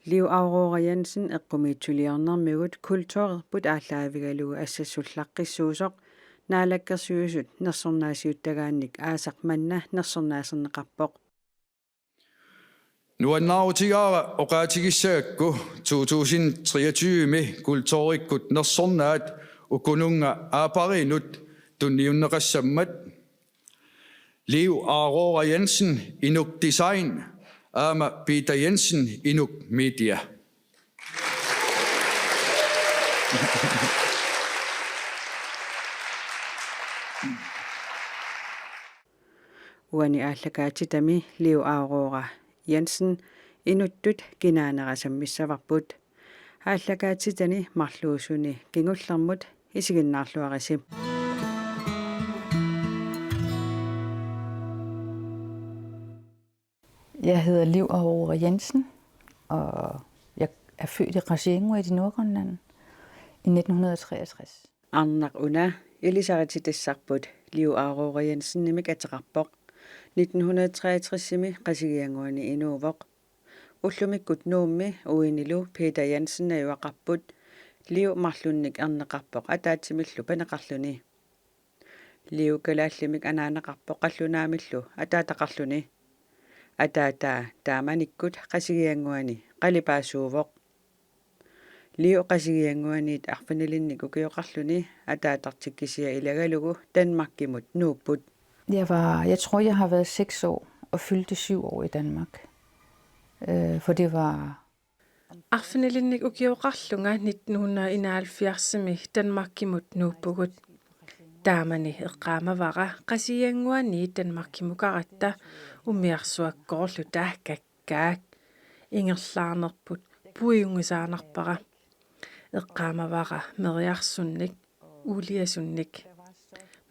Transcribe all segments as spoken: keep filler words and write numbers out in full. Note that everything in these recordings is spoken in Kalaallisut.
Liv Aurora Jensen eqqumiitsuliornermigut kulturerput aallaavigalugu assassullaqqissuusoq Naalakkersuisut nersornaasiuttagaannik aasaq manna nersornaaserneqarpoq. Nuannaarutigaara oqaatigissagakku to tusind treogtyve-mi kulturikkut nersornaat ukununnga aapparinut tunniunneqassammat. Liv Aurora Jensen, Inuk Design, aamma Peter Jensen, Inuk Media. Uani aallakaatitami Liv Aurora Jensen inuttut kinaanera sammissavarput. Aallakaatitani marluusuni kingullermut isiginnaarluarisi. Jeg hedder Liv Aurora Jensen, og jeg er født i Qasigiannguit i Nordgrønland i nitten hundrede og treogtres. Arnaq una ilisarititassarput Liv Aurora Jensenimik ateqarpoq. Nitten hundrede treogtres-imi Qasigiannguani inuuvoq. Ullumikkut Nuummi uinilu Peter Jensen najugaqarput. Liv marlunnik erneqarpoq ataatsimillu paneqarluni. Liv kalaallimik anaanaqarpoq qallunaamillu ataataqarluni. Ataataa taamanikkut Qasigiannguani qalipaasuuvoq. Liv Qasigiannguaniit arfinilinnik ukioqarluni ataatartik kisiat ilagalugu Danmarkimut nuupput. Jeg var, jeg tror, jeg har været seks år og fyldte syv år i Danmark. Øh, for det var Arfinilinnik ukioqarlunga nitten hundrede enoghalvfjerds-imi Danmarkimut nuuppugut. Taamani eqqaamavara Qasigiannguaniit Danmarkimukaratta umiarsuakkoorluta kakkaak. Ingerlaarnerput puiunngisaannarpara. Eqqaamavara meriarsunnik, uuliasunnik.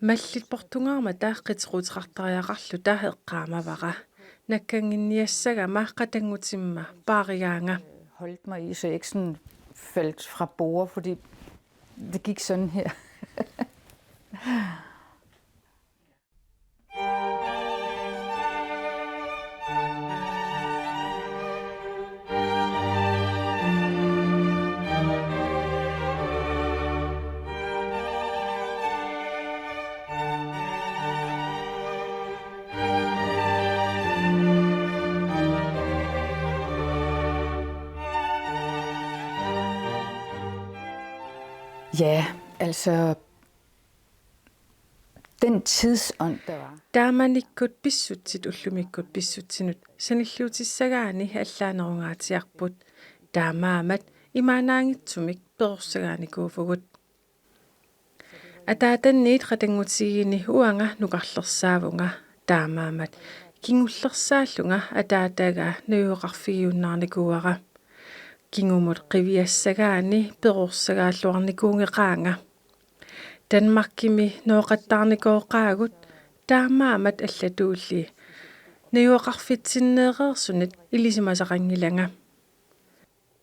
Mallit portungaarmata qiteruteqartariaqarluta eqqaamavara. Nakkannginniassagama qatanngutimma paarigaanga. Holdt mig i, så jeg ikke sådan faldt fra borde, fordi det gik sådan her. Ja, altså, den tidsånd, der var. Taamanikkut pissutsit ullumikkut pissutsinut sanilliutissagaanni allaanerungaatsiarput. Taamaammat imaannaanngitsumik perorsagaanikuuvugut. Ataatanniit qatanngutigiinni uanga nukarlersaavunga. Taamaammat kingullersaallunga ataataga najugaqarfigiunnaarnikuuara. Kingumut qiviassagaanni perorsagaalluarnikuunngeqaanga. Danmarkimi nooqattaarnikooqaagut, taamaammat allatuulli najugaqarfitsinneereersunit ilisimasaqanngilanga.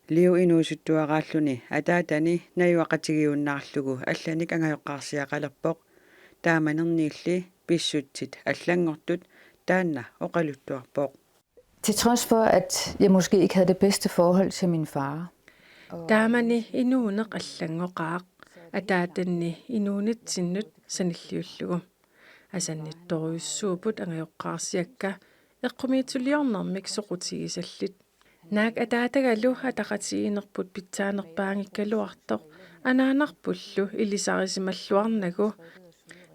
Liv inuusuttuaraalluni ataatani najugaqatigiunnaarlugu allanik angajoqqaarsiaqalerpoq. Taamanerniilli pissutsit allanngortut taanna oqaluttuarpoq. Til trods for, at jeg måske ikke havde det bedste forhold til min far. Taamani inuuneq allanngoqaaq, ataatanni inuunitsinnut sanilliullugu. Asannittorujussuupput angajoqqaarsiakka eqqumiitsuliornermik soqutigisallit. Naak ataatagalu ataqatigiinnerput pitsaanerpaanngikkaluartoq anaanarpullu ilisarisimalluarnagu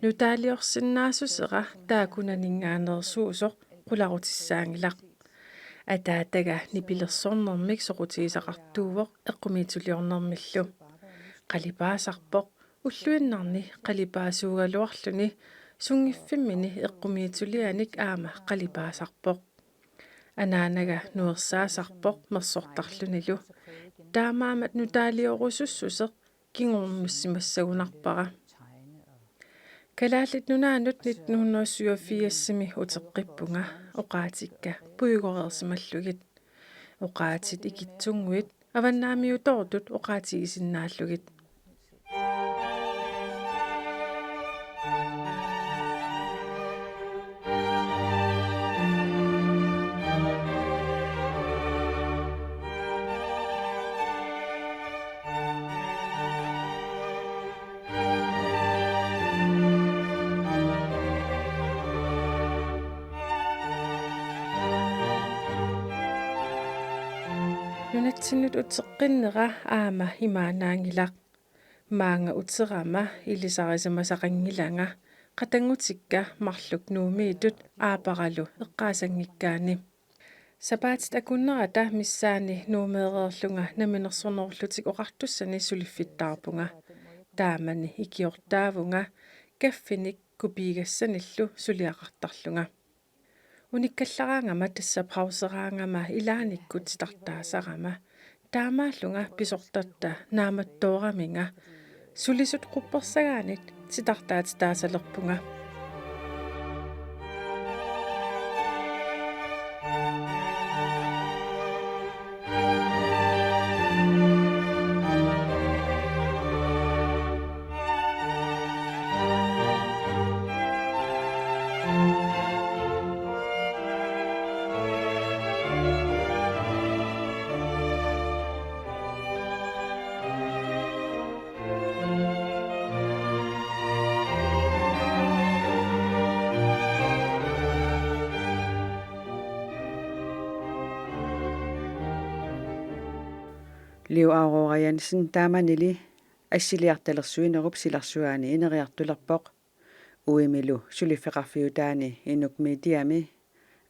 nutaaliorsinnaassusera taakkunaninngaanneersuusoq qularutissaanngilaq. Ataataga nipilersornermik soqutigisaqartuuvoq eqqumiitsuliornermillu. Qalipaasarpoq ulluinnarni qalipaasuugaluarluni sunngiffimmini eqqumiitsulianik aamma qalipaasarpoq. Anaanaga nuersaasarpoq mersortarlunilu. Taamaammat nutaaliorusussuseq kingornussimassagunarpara. Kalaallit Nunaannut nitten hundrede syvogfirs-imi uteqqippunga oqaatikka puigoreersimallugit. Oqaatit ikittunnguit avannaamiutoortut oqaatigisinnaallugit. Sapaatip-akunnera aamma imaannaanngilaq. Maanga uterama ilisarisimasaqanngilanga, qatanngutikka marluk Nuummiittut Aaparalu eqqaasanngikkaanni. Sapaatip-akunnerata missaani Nuummeereerlunga Namminersornerullutik Oqartussani suliffittaarpunga. Taamani ikiortaavunga kaffinik kopiigassanillu suliaqartarlunga. Unikkallaraangama tassa pauseraangama ilaannikkut titartaasarama. Taamaallunga pisortatta naammattooraminga. Sulisut quppersagaanit titartaatitaasalerpunga. Liv Aurora Jensen taamanili assiliartalersuinerup silarsuaani ineriartulerpoq. Uimilu suliffeqarfiutaani Inuk Mediami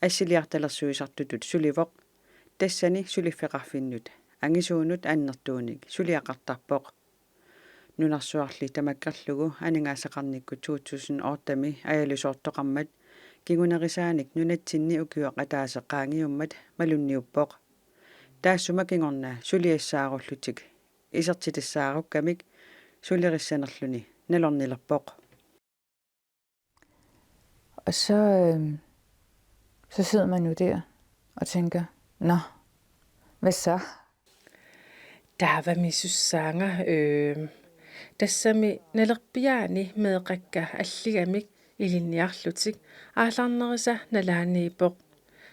assiliartalersuisartutut sulivoq. Tassani suliffeqarfinnut angisuunut annertuunik suliaqartarpoq. Nunarsuarli tamakkerlugu aningaasaqarnikkut to tusind otte-mi ajalusoortoqarmat kingunerisaanik nunatsinni ukioq ataaseq qaangiummat malunniuppoq. Taassuma kingorna suliassaarullutik isertitassaarukkamik sulerissanerluni nalornilerpoq. Og så, øhm, så sidder man jo der og tænker, nå, hvad så? Taavami sussaanga, øhm, tassami nalerpiaani meeqqakka alligamik ilinniarlutik aallarnerisa nalaaniippoq.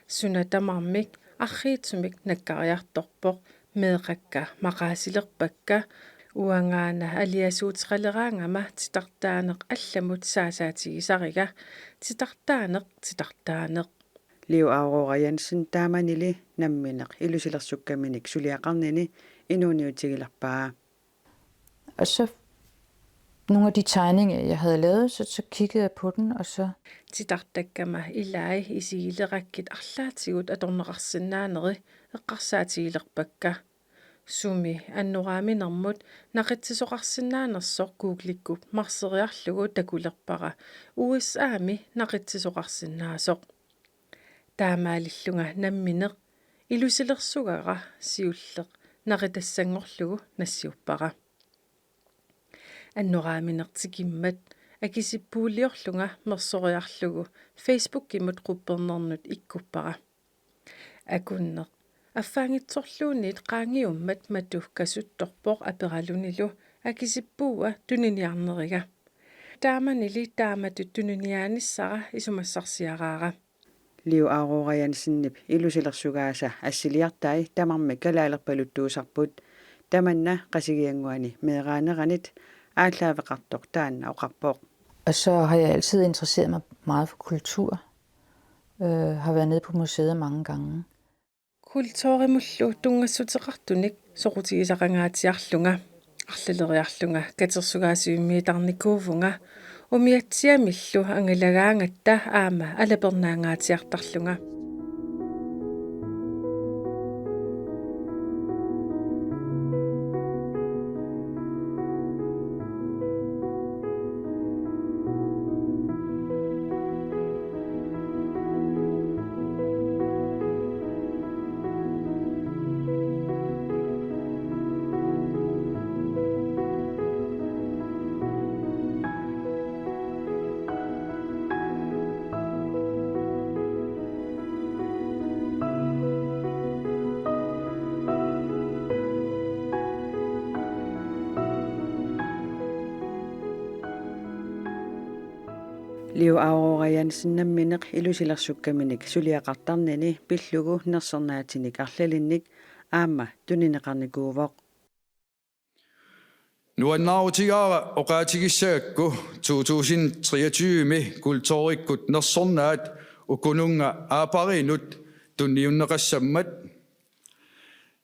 Suna tamarmik arriitsumik nakkariartorpoq, meeqqakka maqaasilerpakka, uangaana aliasuuteqaleraangama titartaaneq allamut saasaatigisariga, titartaaneq, titartaaneq. Liv Aurora Jensen taamanili nammineq ilusilersukkaminik suliaqarnini inuuniutigilerpaa. Og så nogle af de tegninger, jeg havde lavet, så, så kiggede jeg på den, og så... Titartakkama ilai isigilerakkit arlaatigut atorneqarsinnaaneri eqqarsaatigilerpakka. Sumi annoraaminermut naqitsisoqarsinnaanersoq Googlikkut marseriarlugu takulerpara U S A-mi naqitsisoqarsinnaasoq. Taamaalillunga nammineq ilusilersugara siulleq naqitassanngorlugu nassiuppara. Annoraamineq tikimmat akisippuuliorlunga mersoriarlugu Facebookimut quppernernut ikkuppara. Akunneq affaanngitsorluunniit qaangiummat matu kasuttorpoq aperalunilu akisippuua tuniniarneriga. Taamanili taamatut tuniniaanissara isumassarsiaraara. Liv Aurora Jensenip ilusilersugaasa assiliartai tamarmik kalaalerpaluttuusarput. Tamanna Qasigiannguani meeraaneranit aallaaveqartoq taanna oqarpoq. Og så har jeg altid interesseret mig meget for kultur. Øh, har været nede på museet mange gange. Kulturimullu tunngassuteqartunik soqutigisaqangaatsiarlunga, arlaleriarlunga katersugaasivimmiittarnikuuvunga, umiatsiamillu angalagaangatta aamma alapernaangaatsiartarlunga. Liv Aurora Jensen nammineq ilusilersukkaminik suliaqartarnini pillugu nersornaatinik arlalinnik aamma tunineqarnikuuvoq. Nuannaarutigaara oqaatigissagakku to tusind treogtyve-mi kulturikkut nersornaat ukununnga Aaparinut tunniunneqassammat.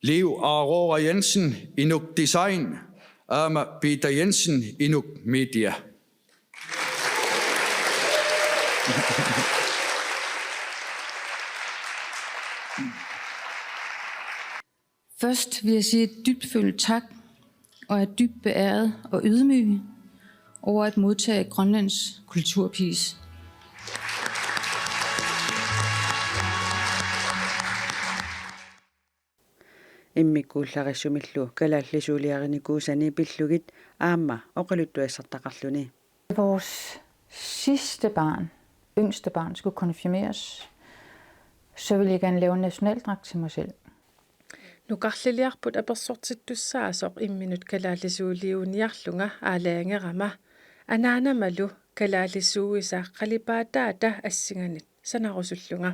Liv Aurora Jensen, Inuk Design, aamma Peter Jensen, Inuk Media. Først vil jeg sige et dybtfølt tak, og er dybt beæret og ydmyg over at modtage Grønlands kulturpris. Immikkuullarissumillu kalaallisuuliarinikuusani pillugit aamma oqaluttuassartaqarluni. Vores sidste barn, yngste barn, skulle konfirmeres, så ville jeg gerne lave en nationaldragt til mig selv. Nukarliliarput apersortittussaasoq imminut kalaallisuuliuniarlunga aalajangerama anaanamalu kalaallisuuisa qalipaataata assinganit sanarusullunga.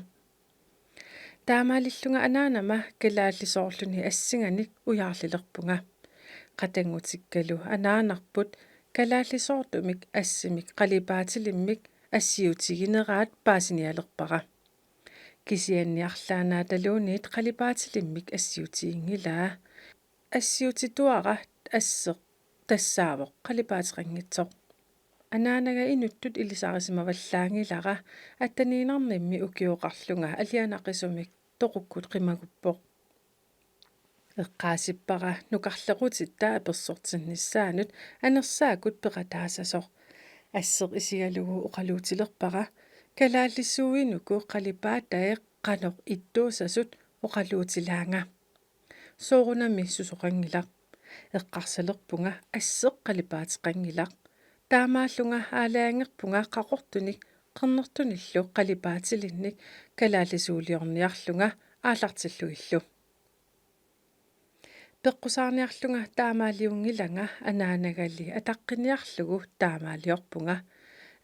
Taamaalillunga anaanama kalaallisoorluni assinganik ujaarlilerpunga. Qatanngutikkalu anaanarput kalaallisoortumik assimik qalipaatilimmik assiutigineraat paasinialerpara. Kisianni arlaannaataluunniit qalipaatilimmik assiutiginngilaa. Assiutituara asseq tassaavoq qalipaateqanngitsoq. Anaanaga inuttut ilisarisimavallaanngilara, atteniinnarnimmi ukioqarlunga alianaqisumik toqukkut qimaguppoq. Eqqaasippara nukarlequtitta apersortinnissaanut anersaakkut peqataassasoq. Asseq isigalugu oqaluutilerpara: Kalaallisuuinuku qalipaatai qanoq ittuussasut oqaluutilaanga. Soorunami susoqanngilaq. Eqqarsalerpunga asseq qalipaateqanngilaq. Taamaallunga aalajangerpunga qaqortunik qernertunillu qalipaatilinnik kalaallisuuliorniarlunga aallartillugillu. Peqqusaarniarlunga taamaaliunngilanga anaanagali ataqqiniarlugu taamaaliorpunga.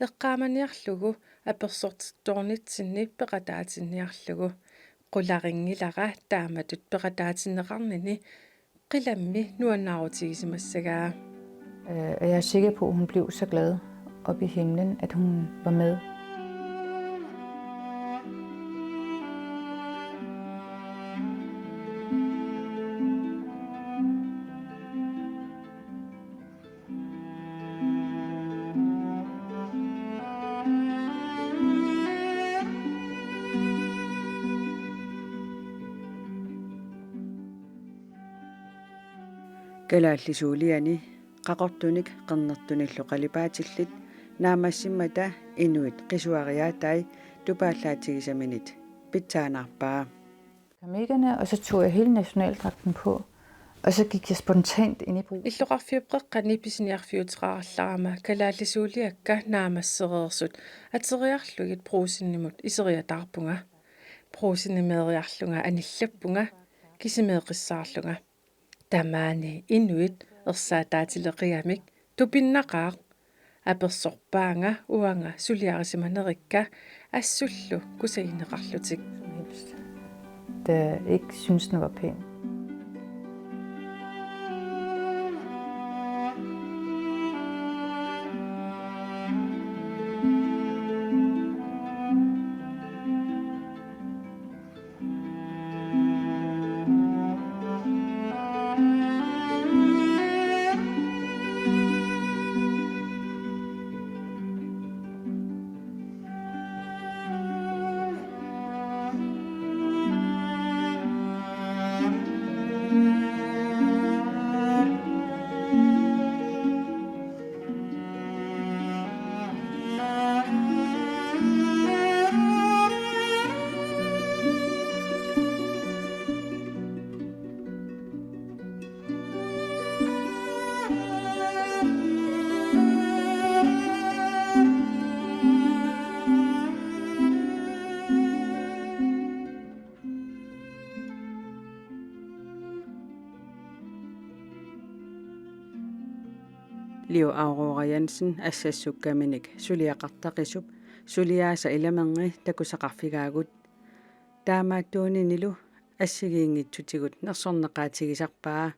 Eqqaamaniarlugu apersortittoornitsinni peqataatinniarlugu. Qularinngilara taamatut peqataatinneqarnini qilammi nuannaarutigisimassagaa. Øh, og jeg er sikker på, at hun blev så glad op i himlen, at hun var med. Kalaallisuuliani qaqortunik qernertunillu qalipaatillit naammassimmata inuit qisuariaatai tupaallaatigisaminit pitsaanaarpaa. Kamekkerne, og så tog jeg hele nationaldragten på, og så gik jeg spontant ind i Brugsen. Illoqarfiup qeqqani pisiniarfiuteqarallarama kalaallisuuliakka naammassereersut ateriarlugit Brugsenimut iseriataarpunga. Brugsenimeriarlunga anillappunga, kisimeeqqissaarlunga. Tamaani inuit ersaataatileqigamik tupinnaqaaq. Apersorpaanga uanga suliarisimanerikka assullu kusagineqarlutik. Som helst. Der ikke synes, den var pæn. Liv Aurora Jensen assassukkaminik suliaqartaqisup suliaasa ilamerngi takusaqarfigaagut. Taamaattuuninilu assigiinngitsutigut nersorneqaatigisarpaa.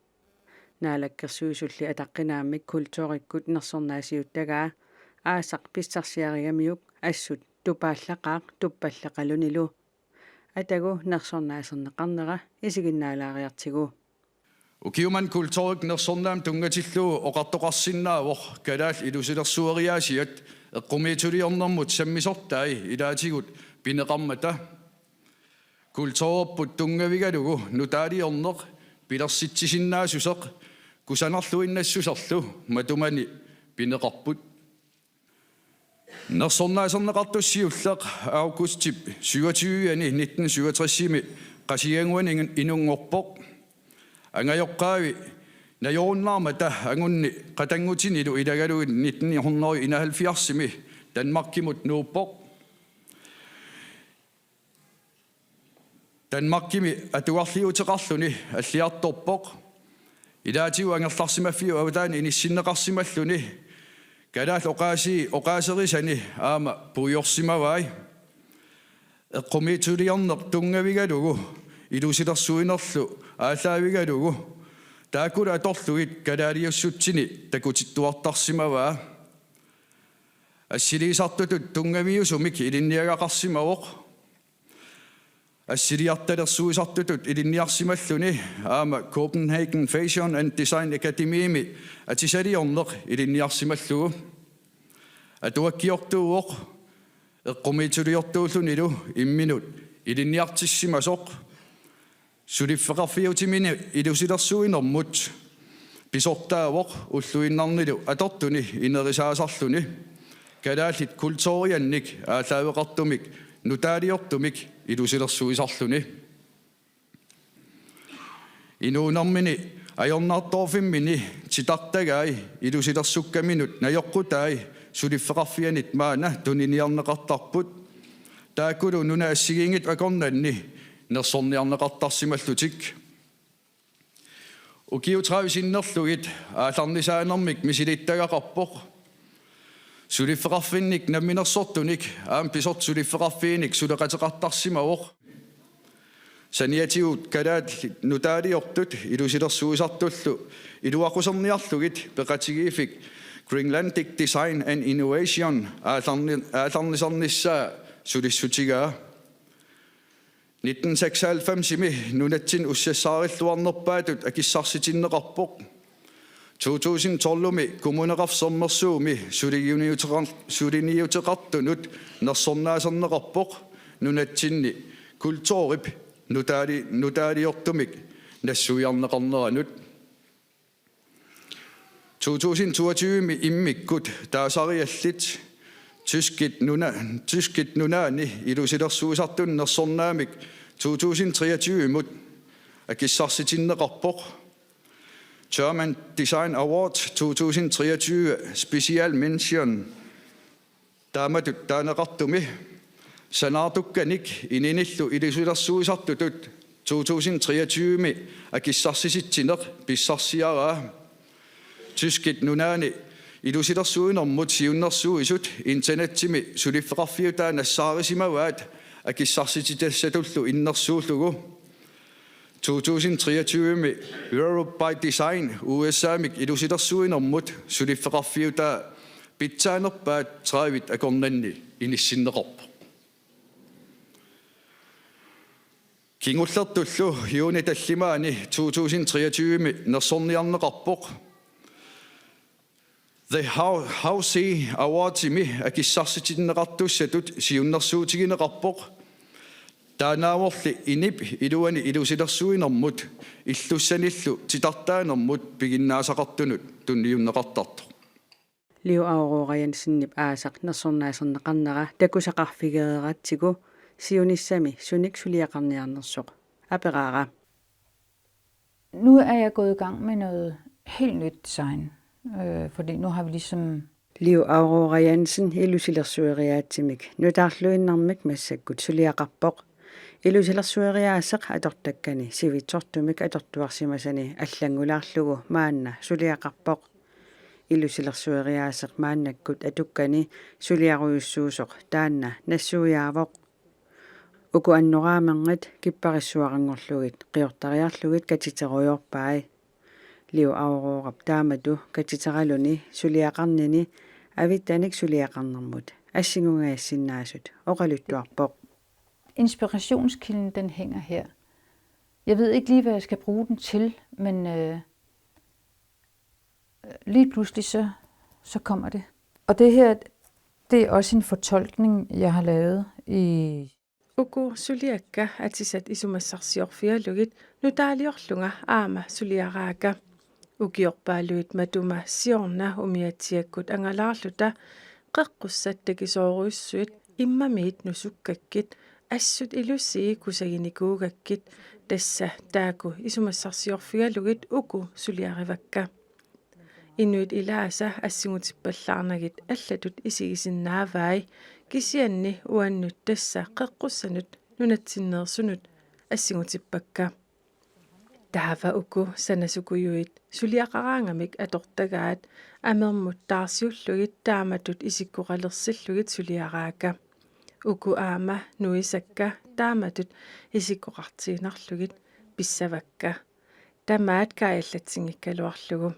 Naalakkersuisulli ataqqinaammik kulturikkut nersornaasiuttagaa aasaq pissarsiarigamiuk assut tupaallaqaaq tuppallaqalunilu. Atagu nersornaaserneqarnera isiginnaalaariartigu. Ukiumani kulturik nersornaamik tunngatillugu oqartoqarsinnaavoq kalaallit ilusilersueriaasiat eqqumiitsuliornermut sammisortai ilaatigut pineqarmata. Kulturerput tunngavigalugu nutaaliorneq pilersitsisinnaassuseq kusanarluinnassuserlu matumani pineqarput. Nersornaaserneqartussaq siulleq augustip syvogtyve-ani nitten syvogtres-imi Qasigiannguani inunngorpoq. Angajoqqaavi najorunnaarmata angunni qatanngutinilu ilagalugit nitten hundrede enoghalvfjerds-imi Danmarkimut nuuppoq. Danmarkimi atugarliuuteqarluni alliartorpoq. Ilaatigut angerlarsimaffiup avataani inissinneqarsimalluni kalaallit oqaasii oqaaserisani aamma puiorsimavai. Eqqumiitsuliorneq tunngavigalugu ilusilersuinerlu aallaavigalugu taakkulu atorlugit kalaaliussutsini takutittuartarsimavaa. Assiliisartutut tunngaviusumik ilinniagaqarsimavoq. Assiliartalersuisartutut ilinniarsimalluni aamma Copenhagen Fashion and Design Academymi atisaliorneq ilinniarsimallugu. Atuakkiortuuvoq eqqumiitsuliortuullunilu imminut ilinniartissimasoq. Suliffeqarfiutimini ilusilersuinermut pisortaavoq ulluinnarnilu atortuni inerisaasarluni kalaallit kulturiannik aallaaveqartumik nutaaliortumik ilusilersuisarluni. Inuunermini ajornartorfimmini titartagai ilusilersukkaminut najoqqutai suliffeqarfianit maanna tuniniarneqartarput. Taakkulu nunat assigiinngitsut akornanni nersorniarneqartarsimallutik. Ukiut tredive sinnerlugit aallarnisaanermik misilittagaqarpoq. Suliffeqarfinnik namminersortunik aamma pisortat suliffeqarfiinik suleqateqartarsimavoq. Saniatigut kalaallit nutaaliortut ilusilersuisartullu iluaquserniarlugit peqatigiiffik Greenlandic Design and Innovation aallarni-, aallarnisarnissaa sulissutigaa. Nitten seksoghalvfems-imi nunatsinni ussassaarilluarnerpaatut akissarsitinneqarpoq. To tusind tolv-imi Kommuneqarfik Sermersuumi suliniuteqar-, suliniuteqartunut nersornaaserneqarpoq nunatsinni kulturip nutaali-, nutaaliortumik nassuiarneqarneranut. To tusind toogtyve-mi immikkut taasariallit tyskit nuna-, tyskit nunaanni ilusilersuisartuni nersornaamik to tusind treogtyve-mut akissarsitinneqarpoq. German Design Award to tusind treogtyve Special Mention. Taamatut taaneqartumi sanaartukkanik ininillu ilusilersuisartutut to tusind treogtyve-mi akissarsisitsineq pissarsiaraa. Tyskit nunaanni ilusilersuinermut siunnersuisut internetsimi suliffeqarfiutaa nassaarisimavaat akissarsititassatullu innersuullugu. To tusind treogtyve-mi Europe by Design U S A-mik ilusilersuinermut suliffeqarfiutaa pitsaanerpaat tredive akornanni inissinneqarpoq. Kingullertullu juuni tallimaani to tusind treogtyve-mi nersorniarneqarpoq. The How-, Housey Awardimi akissarsitinneqartussatut siunnersuutigineqarpoq. Taannaavorli inip iluani ilusilersuinermut illussanillu titartaanermut piginnaasaqartunut tunniunneqartartoq. Liu Aurora Jensenip aasaq nersornaaserneqarnera takusaqarfigereeratsigu siunissami sunik suliaqarniarnersoq aperaara. Nu er jeg gået i gang med noget helt nyt design, øh, fordi nu har vi ligesom Liu Aurora Jensen ilusilersueriaatsimik nutaarluinnarmik massakkut suliaqarpoq. Ilusilersueriaaseq atortakkani sivitsortumik atortuarsimasani allanngulaarlugu maanna suliaqarpoq. Ilusilersueriaaseq maannakkut atukkani suliarujussuusoq taanna nassuiaavoq. Uku annoraamerngit kipparissuaranngorlugit qiortariarlugit katiterujoorpai. Liu Aurorap taamatu katiteraluni suliaqarnini avittanik suliaqarnermut assingungaassinnaasut oqaluttuarpoq. Inspirationskilden, den hænger her. Jeg ved ikke lige, hvad jeg skal bruge den til, men øh, lige pludselig så, så kommer det. Og det her, det er også en fortolkning, jeg har lavet i... Uku suliakka atisat isumassarsiorfigalugit nutaaliorlunga aamma suliaraakka. Ukiorpaaluit matuma siorna umiatsiakkut angalaarluta qeqqussat takisoorujussuit immamiit nusukkakkit, assut ilusii kusaginikuugakkit, tassa taakku isumassarsiorfigalugit uku suliarivakka. Inuit ilaasa assigutippallaarnagit allatut isigisinnaavai, kisianni uannut tassa qeqqussanut nunatsinneersunut assigutippakka. Taava uku sanasukujuit suliaqaraangamik atortagaat amermut taarsiullugit taamatut isikkoqalersillugit suliaraakka. Uku aamma nuisakka taamatut isikkoqartiinnarlugit pissavakka. Tamaat kaajallatsinngikkaluarlugu.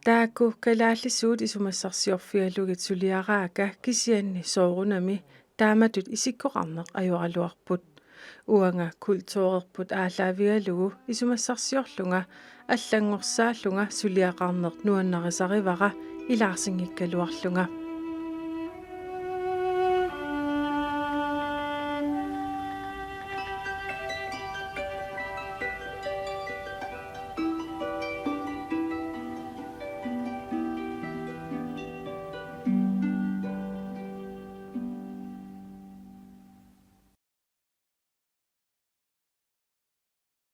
Taakku kalaallisuut isumassarsiorfigalugit suliaraakka, kisianni soorunami taamatut isikkoqarneq ajoraluarput. Uanga kulturerput aallaavigalugu isumassarsiorlunga allanngorsaallugu suliaqarneq nuannarisarivara ilaarsinngikkaluarlunga.